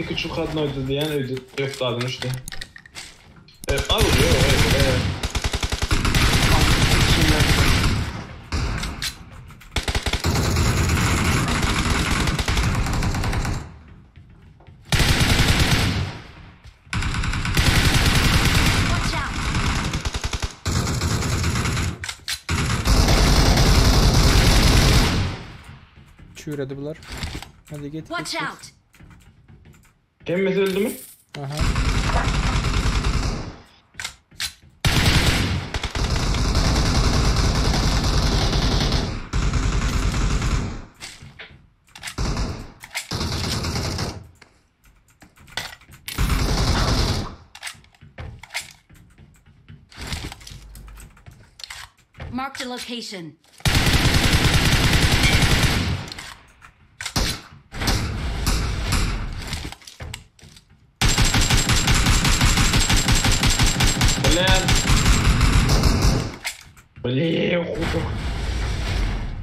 Iki çuhadnoýdy diýen öýde ýokdy adam düşdi. E, al ýok, e, e. Watch out! Çüýredi bular. Hadi git git. Watch git. out! Hemmesi öldü mü? Aha. Marked a location. Blen. Ble, hudur.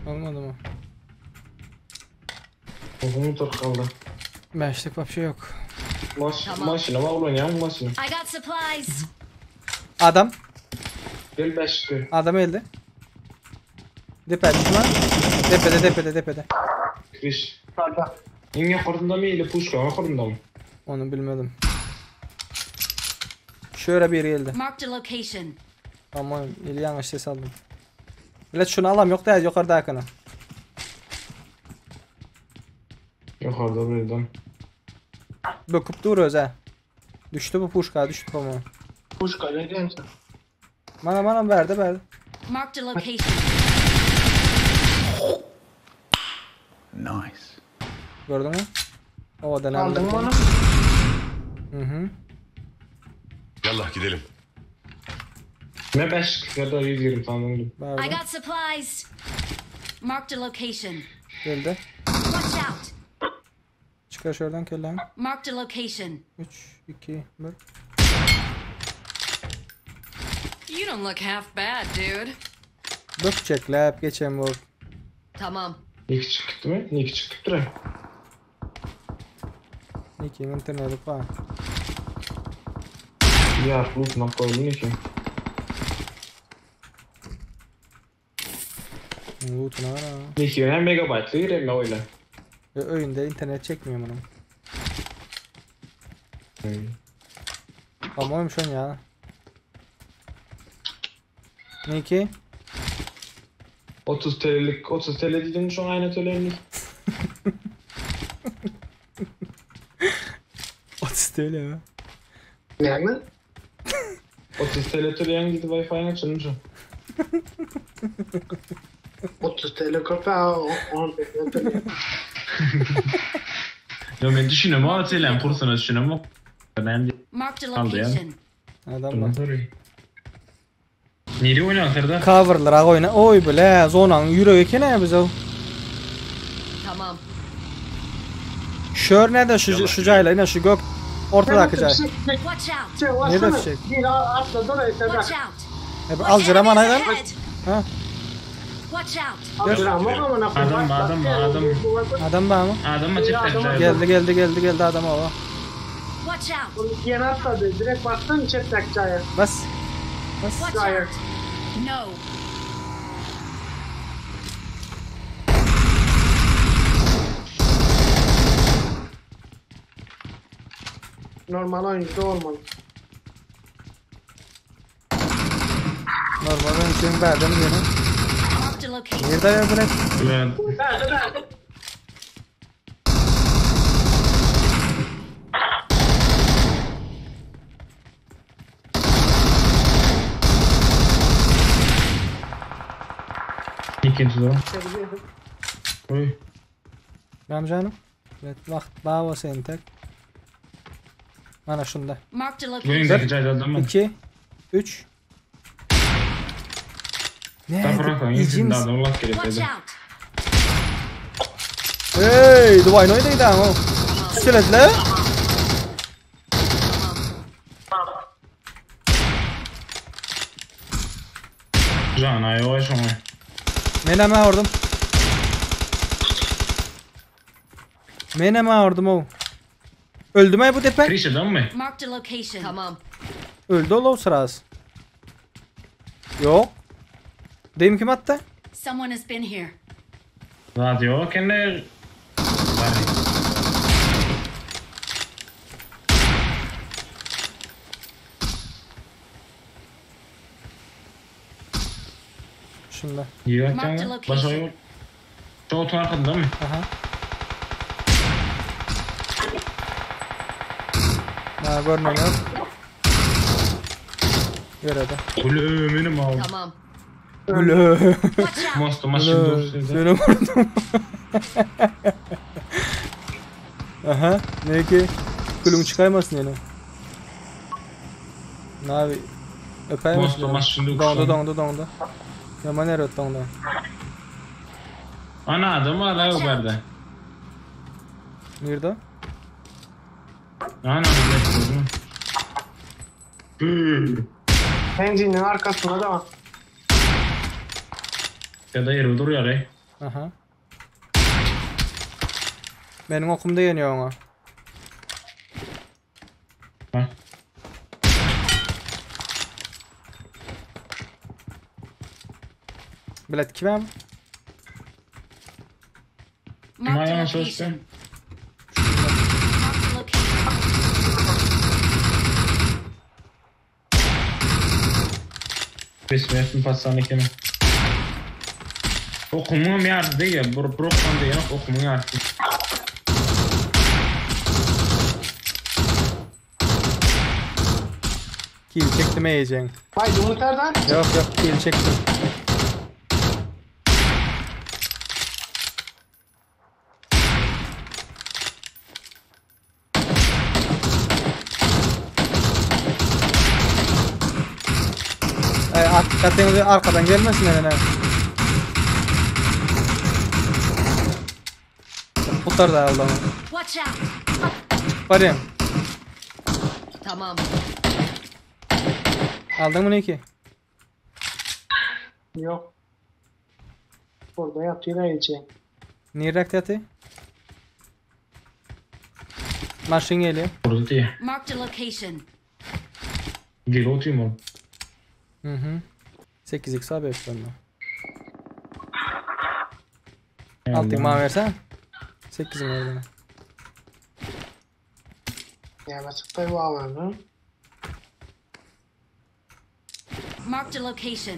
Olmadı mı? Hudur kaldı. Beşlik vapşe yok. Maş, Tamam. maşına bak ulan ya maşına. I got supplies. Adam. Gel beşli. Adam öldü. Depede lan. Depede depede depede. Kriş. Yukarıda. Iň ýokarynda mı ile puşka ýokarynda mı? Onu bilmedim. Şöyle bir geldi. Marked a location. Aman eli yanlış ses aldım. Bilet şunu alam yok da yukarıda akını. Ýokarda birden. Böküp duruyoruz ha. Düştü bu puşka düştü ama. Puşka ne diyorsun sen? Bana bana verdi verdi. Marked a location. Nice. Gördün mü? O da Aldın mı onu? Hı hı. Yallah gidelim. Ne beş ya da 120 sandım. I Verdi. got supplies. Marked a location. Geldi. Watch out! Çıkar şuradan kellen. Marked a location. 3, 2, 1. You don't look half bad, dude. Bökecekler geçen bu. Tamam. Nick çıktı mı? Nick çıktı mı? Nick'in interneti falan. Ya bu ne koydun ki? Loot'una var ha. Nick hem megabaytlı hem öyle. Ve Öyünde internet çekmiyor bunun. Hmm. Ama oymuş on ya. Nick'i? 30 TL'lik 30 TL dedim şu an aynı TL'lik. 30 TL mi? Yani 30 TL töleyen gidi Wi-Fi'ni açılmış. 30 TL köpeği 15 TL. Ya ben düşünüyorum ama TL'nin kursunu düşünüyorum. Ben Marked a Aldı ya. location. Adam var. Nereye oynuyorsun Serdar? Cover'lara oyna. Oy bile zonanın yüreği ekene bize. Tamam. Şör ne de şu şu cayla yine şu gök ortadaki cay. Watch out! Nerede fişek? Bir atladı da Watch Serdar. out! E, al cıraman aydan. Enemies ahead! Ha. Watch out! Abdurrahman amına koyayım. Adam, adam, adam. Adam var mı? Adam mı çıktı? Geldi geldi geldi geldi adam o. Watch out! Yeni atladı. Direkt bastın çeptek çaya. Bas. Bas. Watch Hayır. out! No! Normal oyuncu da olmalı. Normal oyuncuyum verdim yine. Marked a location. Nerede ya bu ne? Ben Nerede nerede? ikinci de. Oy. Benim canım. Evet vakt bağ sen tek. Mana şunda. Marked a Bu location. öndeki cayda adam mı? 2 3 Ne? Ben bırakın. İçinde İcins. adam Allah gerek Watch dedi. out! Hey, Dubai noydaydı ama. Söylediler. Can ay o şoň. Men hemen vurdum. Men hemen vurdum o. Öldümi bu depe? Krişadan mı? Marked a location. Tamam. Öldü ol sırası. Yok. Deyim kim attı? Someone has been here. Zat yok ende. Şunda. Yok Marked yani. location. Başka yok. Şu otun arkasında mı? Aha. Ha görmüyor. Göredi. Gülümünüm aldı. Tamam. Gülü. Watch out. Mostu maşın dursun. Seni vurdum. Aha. Ne ki? Gülüm çıkarmasın yani. Ne abi? Öpeyim Mostu maşın dursun. Dondu dondu dondu. Yaman eret dondu. Ana adam var la yok berde. Nerede? Ana bir de. Benzinin arkasında da var. Ya da yeri duruyor ey. Aha. Benim okumda yeniyor ona. Ha. Bilet kime? Marked a Ayağına çalıştı. location. Marked a location. Resmi pastane kene. Okumum yardı değil. Bur brokman değil. Okumum yardı. Kill çektim yiyeceksin. Haydi Umut Erden. Yok yok kill çektim. Ay, hakikaten arkadan gelmesin hele. Tutar da Allah'ım. Watch out. Varayım. Tamam. Aldın mı ne ki? Yok. Burada yatıyor yiyeceğim. Niye reaktı yatı? Maşın geliyor. Burada diye. Marked a location. Gel oturayım oğlum. Hı hı. 8x abi bende. Altın bana versene. 8'im ver bana. Ya ben sıktayı bağlarım. Marked a location.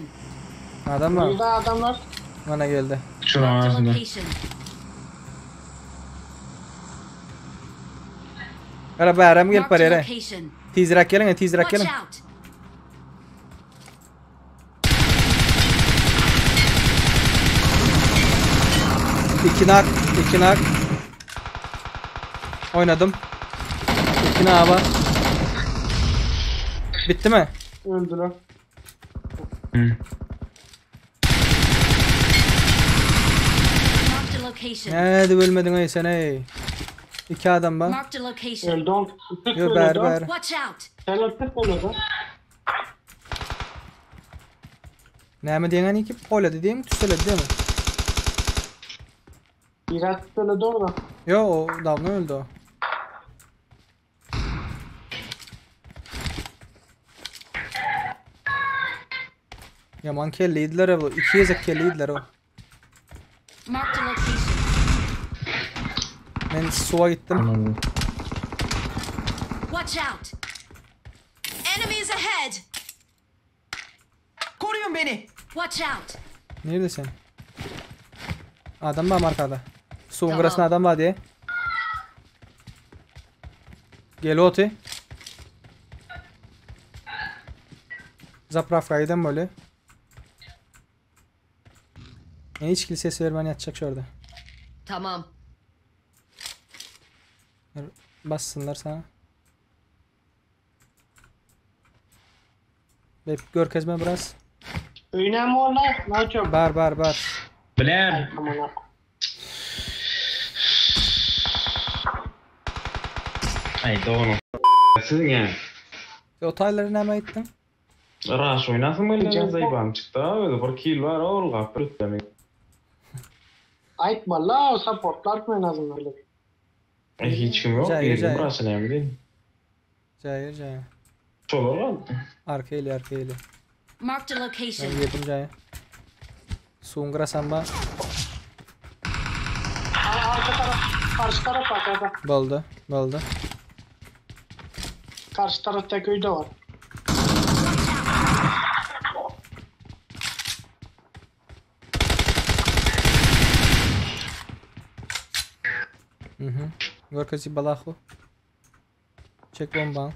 Adam var. Burada adamlar Bana geldi. Şuranın Marked a arasında. location. Kara bärem gelip Marked bar a ýere. location. Tizräk gelin, tizräk Watch gelin. out. İki nak, iki nak. Oynadım. İki nak var. Bitti mi? öldüler. Hı. Marked a location. Nerede bölmedin ey sen ey. İki adam var. Marked a location. Öldü on. Tık Yo ber öldü. ber. Watch out. Sen tık öldü. Näme diýen iki polady diýen tüseledi değil mi? Biraz tık öldü orada. Yo o davno öldü o. Yaman kelleydiler bu. İki gezek kelleydiler o. Marked a location. Ben suya gittim. Tamam. Watch out. Enemies ahead. Koruyun beni. Watch out. Neredesin? Adam var arkada. Suyun Tamam. burasında adam var diye. Gel oti. Zapravkaya giden böyle. Ne hiç ses vermen yatacak şurada. Tamam. Bassınlar sana. Bep gör kezme biraz. Önemli olan ne yapıyor? Bar bar bar. Biler. Aman ha. Ay doğru. Sizin yani. O tayları neme gittin? Raş oynasın mı lan zayıfam çıktı. Öyle bir kill var ol gapır demek. Ayıp valla o supportlar mı en azından öyle. Hiç kim yok. Jaý, Girdim jaý. burası näme diýin. Jaýa jaýa. Şolar galdy. Arka eli arka eli. Marked a location. Ben girdim jaýa. Suwuň gyrasam bar. Arka taraf, karşı taraf bak arka. Boldy, boldy. Karşı taraftaki öý de var. Mhm. Görkezi balahu. Çek bombaň.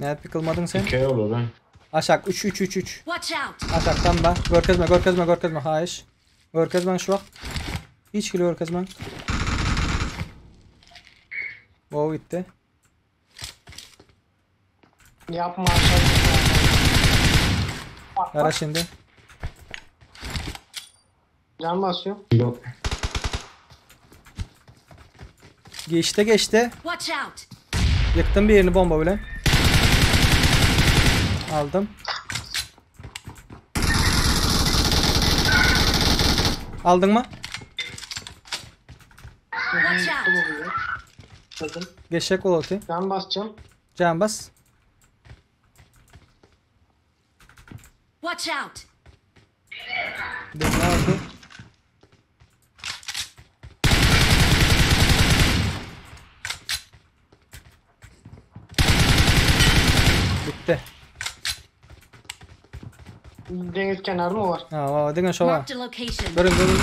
Nädip ýykylmadyň sen? Okey olar ha. Aşak 3 3 3 3. Watch out! Aşakdan ba. Görkezme, görkezme, görkezme. Haýyş. Görkezmäň şu wagt. Hiç hili görkezmäň. Wow gitdi. Yapma aşağı. Bak Gara bak. şimdi. Can basıyor. Yok. Geçti geçti. Watch out! Ýykdym birini bomba bilen. Aldym. Aldyňmy? Watch out! Dedim. Geçjek boluty. Can basacağım. Jan bas. Watch out! Birini aldy. Bitti. Deniz kenarı mı var? Ha, va, diňe şo bar. Marked a location. Görün görün.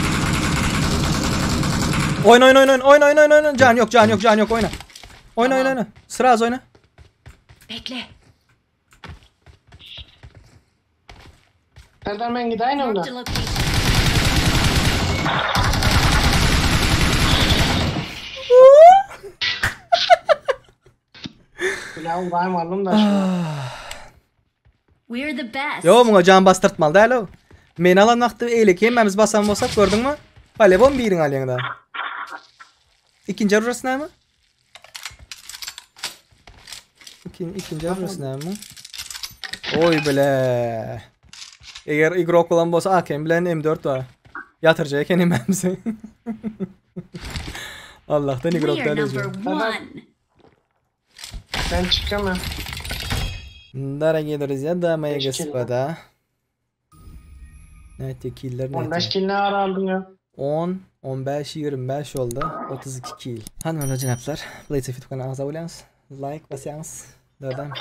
Oyna oyna oyna oyna oyna oyna oyna. Can yok can yok can yok oyna. Oyna oyna oyna. Sıra az oyna. Bekle. Serdar ben gideyim Marked onda. a location. Ya vurayım aldım da şunu. We're the best. Yo muňa can bastyrtmaly däl o. Men alan wagty eýleki hemmämiz basan bolsak gördüňmi? Polebon biriň alýaň da. Ikinji arurasy näme? İkin, ikinji arurasy näme? Oý bile. Eger igrok bolan bolsa AKM bilen M4 bar. Ýatyrjak eken hemmämizi. Allah'tan igrok We däl are özü. number one. Ben çıkıyorum ya. Дорогие друзья, дамы и Beş kill. господа. Nätdi killer 15 nätdi? kill ne ara aldın ya? 10, 15, 25 oldy. 32 kill. Hany onda jenaplar, Blade YouTube kanalyna agza bolýaňyz. Like basýaňyz. Dörden.